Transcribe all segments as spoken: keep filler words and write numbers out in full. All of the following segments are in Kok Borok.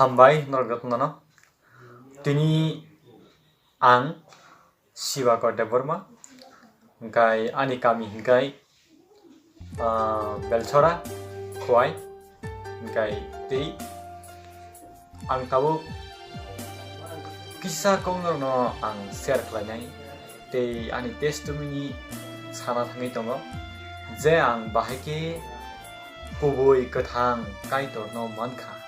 Hambai norok jotono. Tini ang Sibakor Debbarma, hingkai ani kami hingkai, ah, Belchora, Khowai, hingkai tei ang tabuk kisa kokno ang share khlainai tei ani testimony sana thangwi tongo je ang bahai khe kubui kwthang Kaitorno mankha.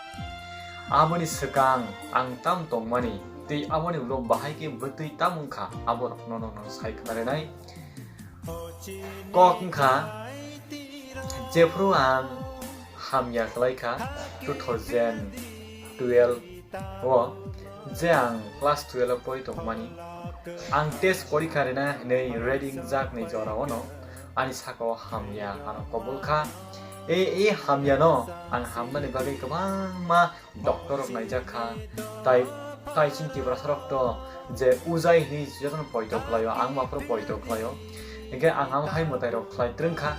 Aboni swkang ang tam tongmani tei aboni ulo bahai khe bwtwi tam wngkha, aborokno nono sai khnarinai. Kok wngkha, jephru ang hamya khlai kha two thousand twelve o, je ang class twelve o pori tongmani, ang test porikha rina hinwi ready wngjak ni jora o no ani saka o hamya ano kobol kha. E, e hamya no ang hamnani bagwi kwbangma doctor rok naijak kha, tai, tai chini Tiprasa rok to je ujai hinwi jotono poito khlaio, ang ma phuru poito khlaio, hingke ang amo hai mwtai rok khlai twrwng kha,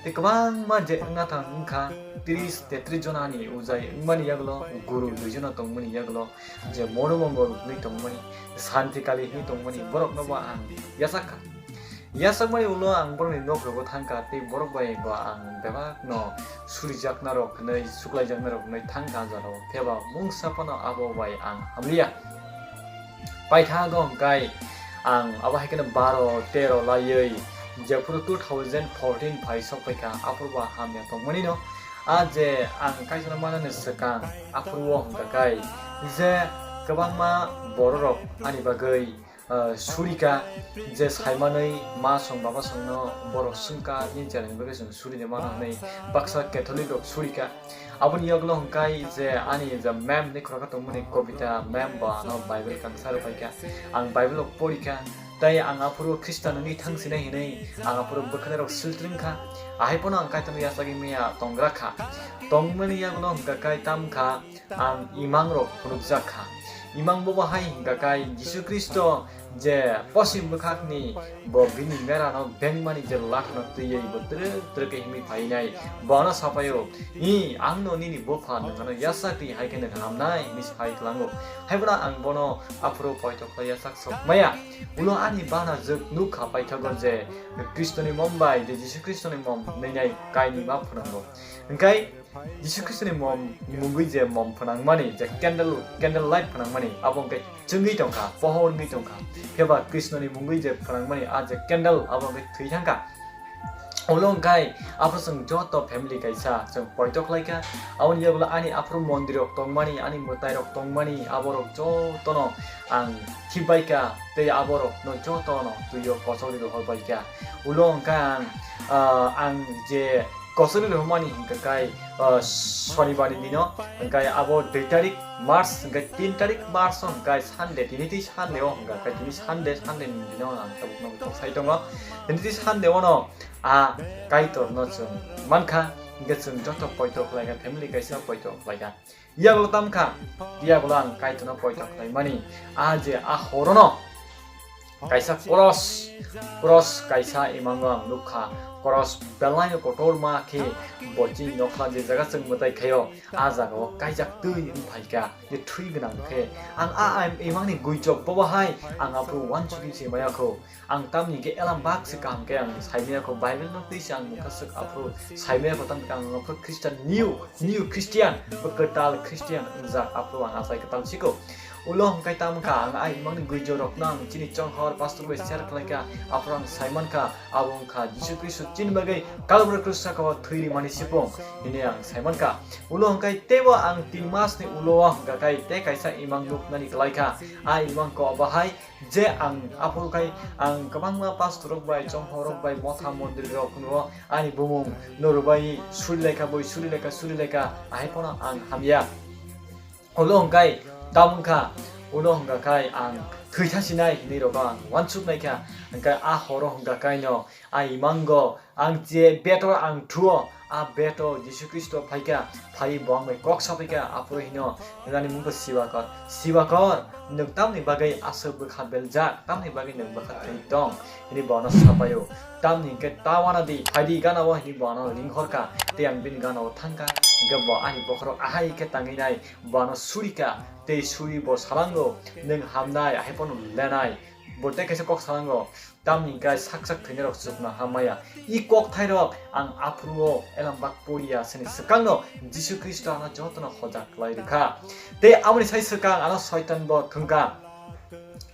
tei kwbangma je wngna thang wngkha, tris tetris jona ni ujai wngmani yagulo, guru dui jona tongmani yagulo, je Mono Mongol hinwi tongmani, Santi Kali hinwi tongmani, borok no bo ang yachak kha. Yasakmani ulo ang borokni nokrogo thangkha tei borok bai bo ang bebakno surijaknarok hwnwi, suklaijaknarok hwnwi thangkha, ah jorao phiyaba mungsa phano abo bai ang hamliya. Paithago hwnkhe ang abo hai kheno baro tero laiwi jephuru two thousand fourteen phai sok phaikha, aphuru bo hamya tongmanino. Ah je ang kaisa manani swkang aphuru o hwnkha khe je kwbangma bororok ani bagwi ah, surika, je saimanwi ma song baba songno borok swngkha, nini chwraini bagwi chwng surini mano hwnwi baksa Catholic rok surika. Aboni yagulo hwnkhe je ani je ma'am ni khoroksa tongmani Kobita ma'am bo ano Bible kangsa rwphaikha. Ang Bible rok porikha, tei ang aphuru Khristan wngwi thangsinai hinwi ang aphuru bwkhanai rok siltringkha. Ahai phano ang Kaitorno yachagwi maya tongrakha. Tongmani yagulo hwnkha khe tamkha, ang imang rok phunukjak kha. Imang bo bahai hingka khe Jisu Khristo je posim bwkhakni bo bini merano bengmani je lathano twiwi bo twrwk twrwk khe himwi phainai, bono sapaio, "I, angno nini bupha nwng ano yachak di, hai khe nwng hamnai," hwnwi sai klango. Hai bono ang bono aphuru poito khlai yachak sok maya. Ulo ani bana jwk nuk kha paithago je Khristoni mom bai je Jisu Khristoni mom nwngnai kainwi ma phwnango. Hwnkhe Jisu Khristoni mom mungwi je mom phnangmani, je candle, candle light phnangmani, abo hwnkhe chwngwi tongkha, pohor wngwi tongkha. Phiya ba Krishnoni mungwi je phnangmani, a je candle, abo hwnkhe thwi thangkha. Ulo hwnkhe aphuru chwng joto family kaisa chwng poito khlaikha. Aboni yagulo ani aphuru mondirok tongmani, ani mwtairok tongmani, aborok jotono ang thipbaikha tei aborokno jotono twio kochokri rohorbaikha. Ulo hwnkhe ang, ah, ang je kochokri rohormani hwnkhe kai, ah, Shonibar ni dino, hwnkhe abo dui tarik March, hwnkhe tin tarik March o hwnkhe Sunday, tini twi Sunday o hwnkhe kai tini Sunday, Sunday ni dino ang tabukno sai tongo. Tini twi Sunday o no a Kaitor no chwng mankha, hwnkhe chwng joto poito khlaikha, family kaisa poito khlaikha. Yagulo tamkha, yagulo ang Kaitorno poito khlaimani, a je a horono kaisa cross, cross kaisa imango ang nukha, cross belai no kotorma khe bo chini nokla je jaga chwng mwtai khaio, a jagao kaijak twi wng phaikha, je thwi gwnang khe. Ang a, a imangni guijok bobo hai ang aphuru uansukgwi se maya kho. Ang tamni hwnkhe elam bak se kaham khe ang saimaya kho, Bible no twi se ang mungkha swk aphuru saimaya kho, tamni hwnkhe ang aphuru Christian, new, new Christian, bo kwtal Christian wngjak, aphuru ang achai kwtal sikho. Ulo hwnkhe tamo kha, ang a imangni guijok rokno ang chini chonghor pastor bai share khlaikha, aphuru ang saimankha, abo wngkha Jisu Khristo chini bagwi Kalvari krus sakao thwi rimani sipung hinwi ang saimankha. Ulo hwnkhe teibo ang tin masni ulo o hwnkha khe tei kaisa imang nuknani klaikha, a imang kok bahai je ang aphuru khai ang kwbangma pastor rok bai, chonghor rok bai, motha mondir rok no ani bumung no rwbai suri laikha, boi suri laikha, suri laikha, ahai phano ang hamya. Ulo hwnkhe tamung kha, ulo hwnkha khai ang thwitha sinai hinwi rok ang uansuk naikha, hwnkhe a horo hwnkha khai no a imango ang je betor ang thuo, a betor Jisu Khristo phaikha, phai bo ang bai kok saphaikha, aphuru hino, nani mung khe Sibakor. Sibakor, nwng tamni bagwi aswk bwkha beljak, tamni bagwi nwng bwkha thwi tong? Hini bono sapaio. Tamni hwnkhe ta wana di, phaidi gana o hini bono ringhorkha, tei ang bini gana o thangkha. Hingke bo ani bokhorok ahai khe tangwi nai, bo ano surika, tei suri bo salango, "Nwng hamnai, ahai phano lenai." Bo tei kaisa kok salango, tamni hingke sak sak thwinairok chukno hamaya. I kokthairok ang aphuru o elambak poriya sini swkangno Jisu Khristo ano jotono hojak khlai rwkha. Tei aboni sai swkang ano Soitan bo thwngkha.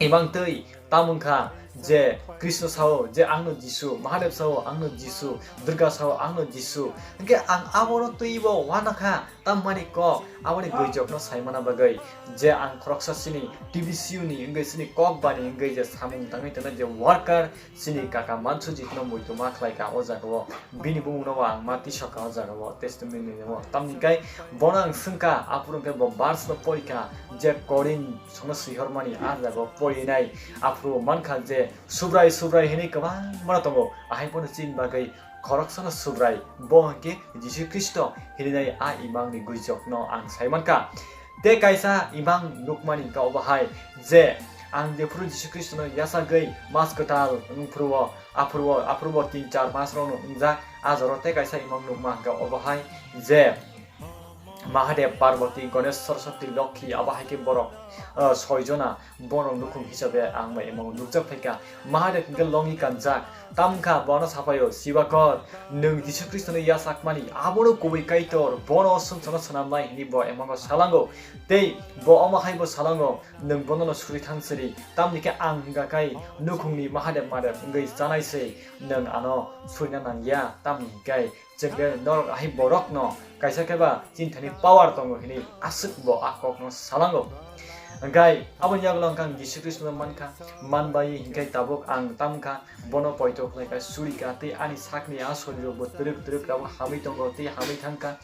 Imang twi tamo wngkha je Krishna sao je, "Angno Jisu," Mahadev sao, "Angno Jisu," Durga sao, "Angno Jisu." Hingke ang abono twibo uanakha, tamani kok aboni gwijokno saimana bagwi je ang khoroksa sini T B C U ni wngwi sini kok bani wngwi je samung tangwi tongnai je worker, sini kaka Mansujitno muitu ma khlaika o jagao, bini bumungno bo ang ma tisokha o jagao, testimony rimo. Tamni kai bono ang swngkha, aphuru hwnkhe bo verse no porikha, je Korin songno swihormani a jagao porinai, aphuru mankha je Subrai, Subrai hinwi kwbangma tongo, ahai bono chini bagwi khoroksano Subrai, bo hwnkhe Jisu Khristo hininai a imangni gwijokno ang saimankha. Tei kaisa imang nukmani hwnkha obo hai je ang jephuru Jisu Khristono yachagwi mas kwtal wngphuru o, aphuru o, aphuru bo tin char mas rokno wngjak, a jora tei kaisa imang nukma hwnkha obo hai je Mahadev, Parvati, Ganesh, Saraswati, Lokhi, abo hai khe borok, ah, soi jona borok nukhung hisabe ang bai emo nukjak phaikha. Mahadev hwnkhe longi kanjak, tamkha bono sapaio, "Sibakor, nwng Jisu Khristono yachakmani, abono kubui Kaitor, bono sumsokno swnamnai," hwnwi bo emongo salango. Tei bo omo hai bo salango, "Nwng bonono suri thang siri, tamni khe ang hwnkha khai nukhungni Mahadev Madev wngwi chanai se, nwng ano surina nangya, tamni hwnkhe chwng khe norok ahai borokno kaisa khe ba chini thani power tongo," hinwi aswk bo a kokno salango. Hwnkhe aboni yagulo hwnkhe ang Jisu Khristono mankha, manbai hwnkhe tabuk ang tamkha, bono poito khlaikha, surikha, tei ani sakni a sorirokbo twrwk twrwk tabuk hamwi tongo, tei hamwi thangkha.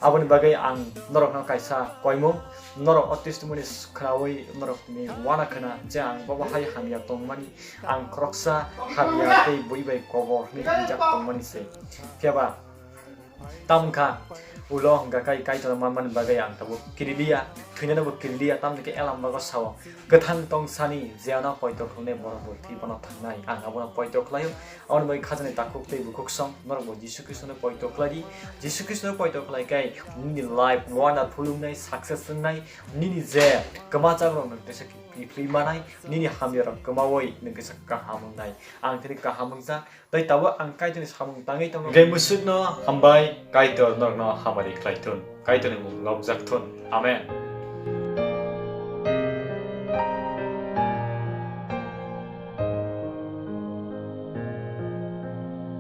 Aboni bagwi ang norokno kaisa koimung, norok o testimony khnaui norokni uana khna je ang bobo hai hamya tongmani, ang khoroksa hamya tei bui bai kobor hinwi hwnjak tongmani se. Phiya ba Tamkha ulo hwnkha khai Kaitorno manmani bagwi ang tabuk kiriliya, thwinanobo kiriliya, tamni khe elam bago sao, "Kwthang tong sani je ano poito khlai borok bo thwi phano thangnai, ang abono poito khlaio." Aboni bagwi khajani takhuk tei bukhuk song norokbo Jisu Khristono poito khlai di. Jisu Khristono poito khlai khai nini life wonderful wngnai, success wngnai, nini je kwmajak rok nwng teisa kiphilwi manai, nini hamya rok kwmaui nwng teisa kaham wngnai. Ang thini kaham wngjak. Tei tabuk ang Kaitorni samung tangwi tongo. Hwnkhe musukno hambai, Kaitor norokno hamari khlai thun. Kaitorni mung lobjak thun. Amen.